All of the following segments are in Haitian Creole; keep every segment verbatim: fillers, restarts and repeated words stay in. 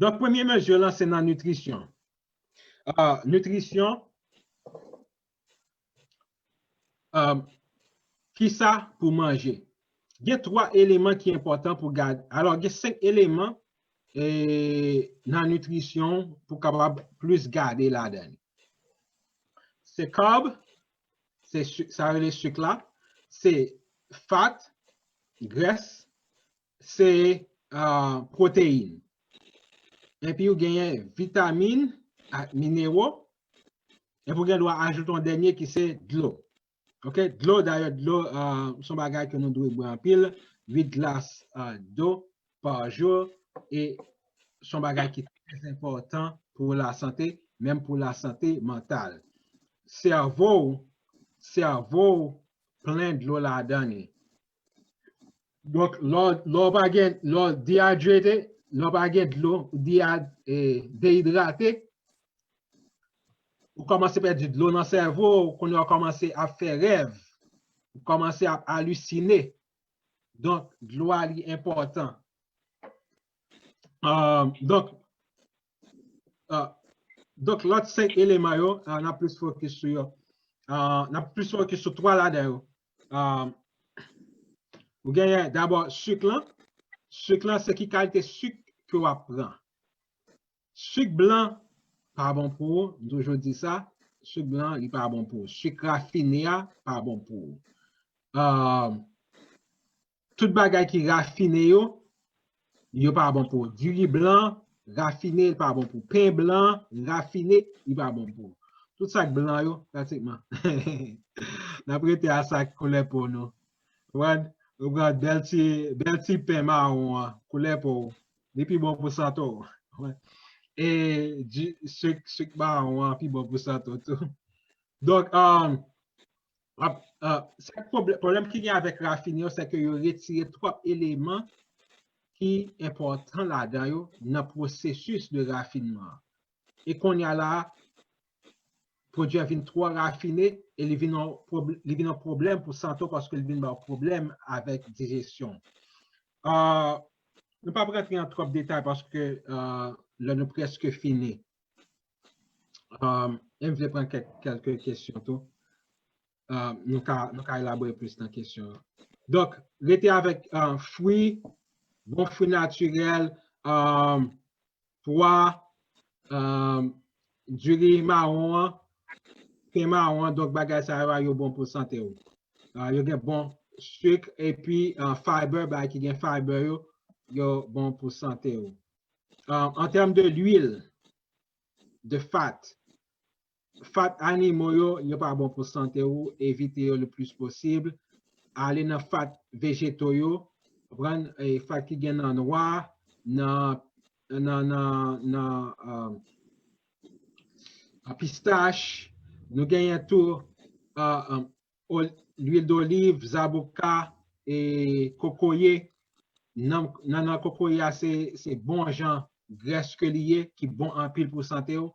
Donk, premye mezi lan se nan nitrisyon. Ah, nitrisyon, ah, kisa pou manje? Gen twa eleman ki enpòtan pou gade. Alò, gen senk eleman e, nan nitrisyon pou kapab plis gade ladan li. Se kab, se sik, sa rele sik la, se fat, grès, se ah, pwoteyin. Epi ou genyen vitamin ak minero. Epi ou gen dwa ajoute yon dènye ki se dlo. Ok, dlo, dayè, dlo ah, se yon bagay ke nou dwe bwè anpil, uit glas ah, dlo pa jou, e se yon bagay ki trè enpòtan pou lasante, menm pou lasante mantal. Sèvo w, sèvo w plen dlo ladan li. Donk, lè w pa gen, lè w dehydrate, lè w pa gen dlo, ou dehydrate, ou kòmanse pèdi dlo nan sèvo, kounye a w kòmanse ap fè rèv, ou kòmanse ap alisine. Donk, dlo a li enpòtan. Donk, donk, lòt senk eleman yo, n ap plis fokis sou yo. N ap plis fokis sou twa ladan yo. Ou genyen dabò sik lan. Sik lan, se ki kalite sik ke w ap pran. Sik blan pa bon pou ou, m toujou di sa. Sik blan, li pa bon pou ou. Sik rafine a pa bon pou ou. Tout bagay ki rafine yo, yo pa bon pou ou. Diri blan, rafine, li pa bon pou ou. Pen blan, rafine, li pa bon pou ou. Tout sa k blan yo, pratikman. N ap rete a sa k koulè po nou. Ou pran, ou pran bèl ti, bèl ti pen mawon an, koulè po w. Li pi bon pou sante w. E di, sik, sik mawon an pi bon pou sante w tou. Donk, um, ap, uh, se pwoblè-, pwoblèm ki gen avèk rafine yo, se ke yo retire twòp eleman ki enpòtan ladan yo nan pwosesis de rafinman an. E kounye a la, pwodui a vin twò rafine e li vin yon pwob-, li vin yon pwoblèm pou sante w paske li vin ba w pwoblèm avèk dijesyon. Uh, nou p ap rantre an twòp detay paske uh, lè nou prèske fini. Um, e m vle pran kèk, kèlke kesyon tou. Um, nou ka, nou ka elabore plis nan kesyon an. Donk, rete avèk um, fwi, bon fwi natirèl, um, pwa, um, diri mawon an, pen mawon an, donk bagay sa yo a, yo bon pou sante w. Uh, yo gen bon sik epi uh, fiber, bagay ki gen fiber yo, yo bon pou sante w. Uh, an tèm de lwil, de fat, fat animo yo, yo pa bon pou sante ou, evite yo le plis posib. Ale nan fat vejeto yo, pran e, fat ki gen nan nwa, nan, nan, nan, nan uh, pistach, nou genyen tou uh, um, lwil doliv, zaboka, e kokoye. Nan, nan, nan kokoye a, se, se bon jan grès ke li ye, ki bon anpil pou sante w.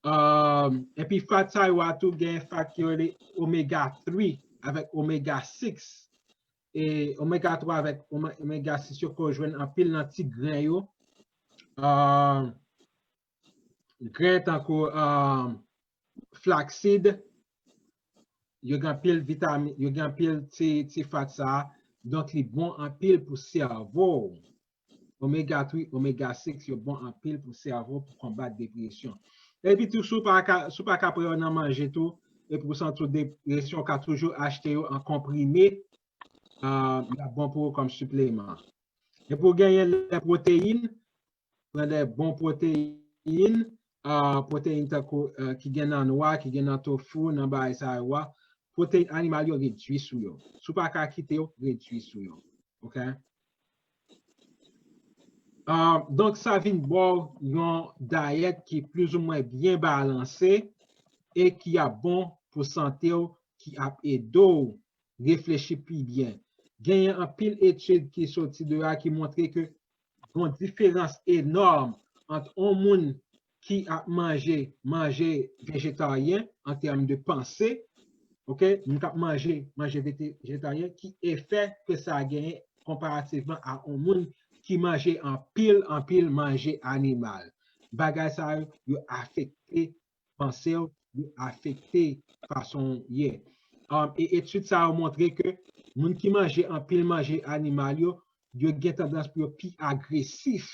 Um, epi fat sa yo a tou gen fat ki rele omega three avèk omega six. E omega three avèk omega six yo ke w jwenn anpil nan ti gren yo. Um, gren tankou um, flaxseed, yo gen anpil vitamin, yo gen anpil ti, ti fat sa a. Donk, li bon anpil pou sèvo w. Omega three, omega six, yo bon anpil pou sèvo w, pou konbat depresyon. Epi tou, si w pa ka, si w pa ka pran yo nan manje tou, epi w santi w depresyon, w ka toujou achte yo an konprime. Uh, y ap bon pou ou kòm sipleman. Epi w genyen lè pwoteyin, pran de bon pwoteyin, uh, pwoteyin tankou uh, ki gen nan nwa, ki gen nan tofu, nan bagay sa yo a. Pwoteyin animal yo, redui sou yo. Si w pa ka kite yo, redui sou yo. Ok? Uh, donk, sa vin ba w yon dayèt ki plizoumwen byen balanse e ki ap bon pou sante w, ki ap ede w reflechi pi byen. Genyen anpil etid ki soti deyò a ki montre ke gon diferans enòm ant yon moun ki ap manje manje vejetaryen an tèm de panse, ok, moun k ap manje manje vejetaryen, ki efè ke sa genyen konparativman a yon moun ki manje anpil, anpil manje animal. Bagay sa yo, yo afekte panse w, yo afekte fason w ye. Um, e etid sa yo montre ke moun ki manje anpil manje animal yo, yo gen tandans pou yo pi agresif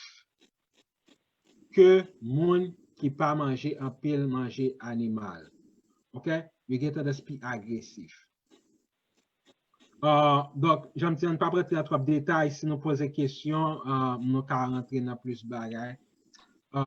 ke moun ki pa manje anpil manje animal. Ok? Yo gen tandans pi agresif. Uh, donk, jan m di, an pa rantre nan twòp detay. Si nou poze kesyon, uh, nou ka rantre nan plis bagay.